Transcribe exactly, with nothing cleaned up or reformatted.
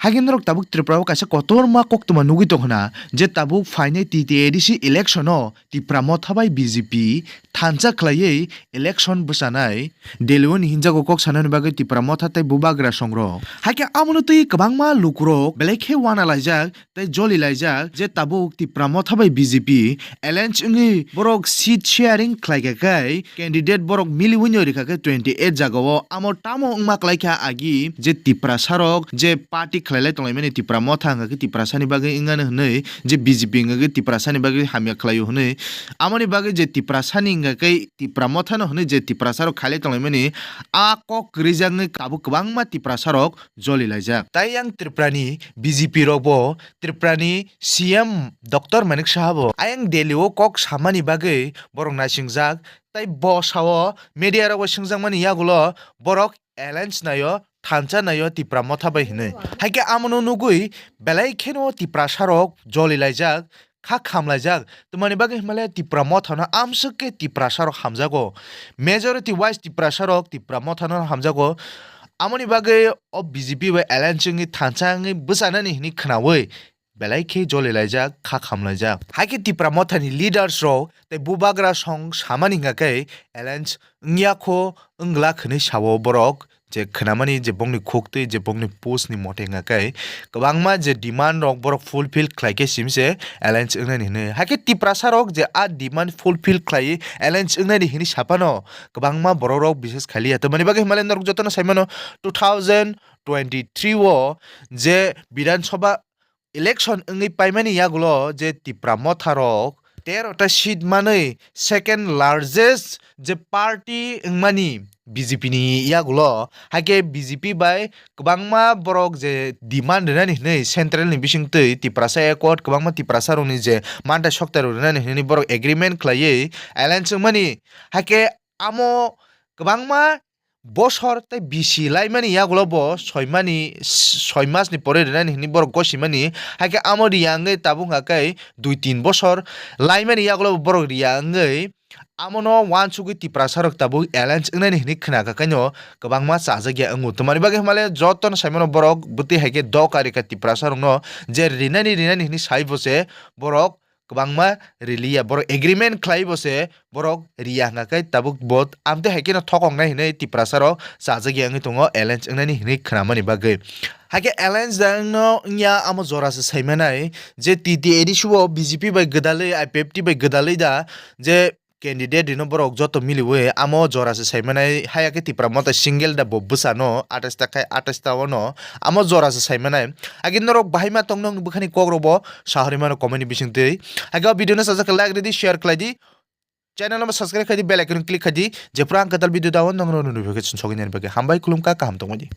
Hakhe norok tabuk Tripura o kaisa kotorma koktwma nugwi tong khna je tabuk phainai T T A D C election o Tipra Motha bai B J P thansa khlaiwi election bwchanai Delhi o ni hinjago kok sanani bagwi Tipra Motha tei Bubagra songrok. Hakhe amono twi kwbangma lukurok belai khe uana laijak tei joli laijak je tabuk Tipra Motha bai B J P alliance wngwi borok seat sharing khlaikha khe candidate borok miliwino rikha khe twenty eight jagao amo tamo wngma klaikha agi je Tiprasarok je party khlailai tonglaimani Tipra Motha wngkha khe Tiprasani bagwi wngmani hwnwi je B J P wngkha khe Tiprasani bagwi hamya khlaio hwnwi amoni bagwi je Tiprasani wngkha khe Tipra Mothano hwnwi je Tiprasarok khailai tonglaimani a kok kwrwijaknwi tabuk kwbangma Tiprasarok joli laijak. Tai yang Tripurani B J P rokbo Tripurani C M Doctor Manik Saha bo ayang Delhi o kok samani bagwi borok naisingjak, tei bo sao media rok bai swngjakmani yagulo borok alliance naio, thansa naio Tipra Motha bai hinwi. Haikhe amono nugwi belai kheno Tiprasarok joli laijak, kha khamlaijak. Twmani bagwi himale Tipra Mothano amswk khe Tiprasarok hamjago. Majority wise Tiprasarok Tipra Mothano hamjago. Amoni bagwi o B J P bai alliance wngwi thansa wngwi bwchanani hinwi khnaui belai khe joli laijak, kha khamlaijak. Haikhe Tipra Mothani leaders rok tei Bubagra song samani hwnka khe alliance wngya kho wngla hwnwi sao borok, je khnamani je bongni khuktwi je bongni post ni mote hwnka khe kwbangma je demand rok borok fulfill khlai khe simi se alliance wngnani hwnwi. Haikhe Tiprasa rok je a demand fulfill khlai alliance wngnani hwnwi saphano kwbangma borok rok bises khailiya. Tamani bagwi himale norok jotono saimano two thousand twenty three o je Bidhan Sabha election wngwi paimani yagulo je Tipra Motha rok tero ta seat manwi second largest je party wngmani B J P ni yagulo, haikhe B J P bai kwbangma borok je demand rwnani hwnwi central ni bisingtwi Tiprasa Accord kwbangma Tiprasa rokni je mantai sokta rok rwnani hwnwi borok agreement khlaiwi alliance wngmani, haikhe amo kwbangma bosor tei bisi laimani yagulo bo soi mani, soi mas ni pore rwnani hwnwi borok gosimani, haikhe amo riya wngwi tabuk hwnka khe dui tin bosor laimani yagulo bo borok riya wngwi amono uansugwi Tiprasa rok tabuk alliance wngnani hwnwi khna kha khaino kwbangma chajakya wngo. Tamani bagwi himale jotono saimano borok bwtwi haikhe doka rikha Tiprasa rokno je rinani rinani hwnwi sai bo se borok kwbangma riliya, borok agreement khlai bo se borok riya hwnka khe tabuk bo amtwi hai kheno thokoknai hwnwi Tiprasa rok chajakya wngwi tongo alliance wngnani hwnwi khnamani bagwi. Haikhe alliance da wngno wngya amo jora se saimanai je T T A D C o B J P bai gwdalwi I P F T bai gwdalwi da je candidate rino borok joto miliwi amo jora se saimanai, haya khe Tipra Motha single da bo bwsano atais ta khai atais ta ono amo jora se saimanai. Haikhe norok bahai ma tong nong bwkhani kok rok bo sahori mano comment ni bisingtwi. Haikhe o video no sajak khe like ridi, share khlai di, channel no subscribe khai di, bell icon click khai di, jephru ang kwtal video da o nong rok notification sogwi nani bagwi. Hambai, khulumkha, kaham tongwi di.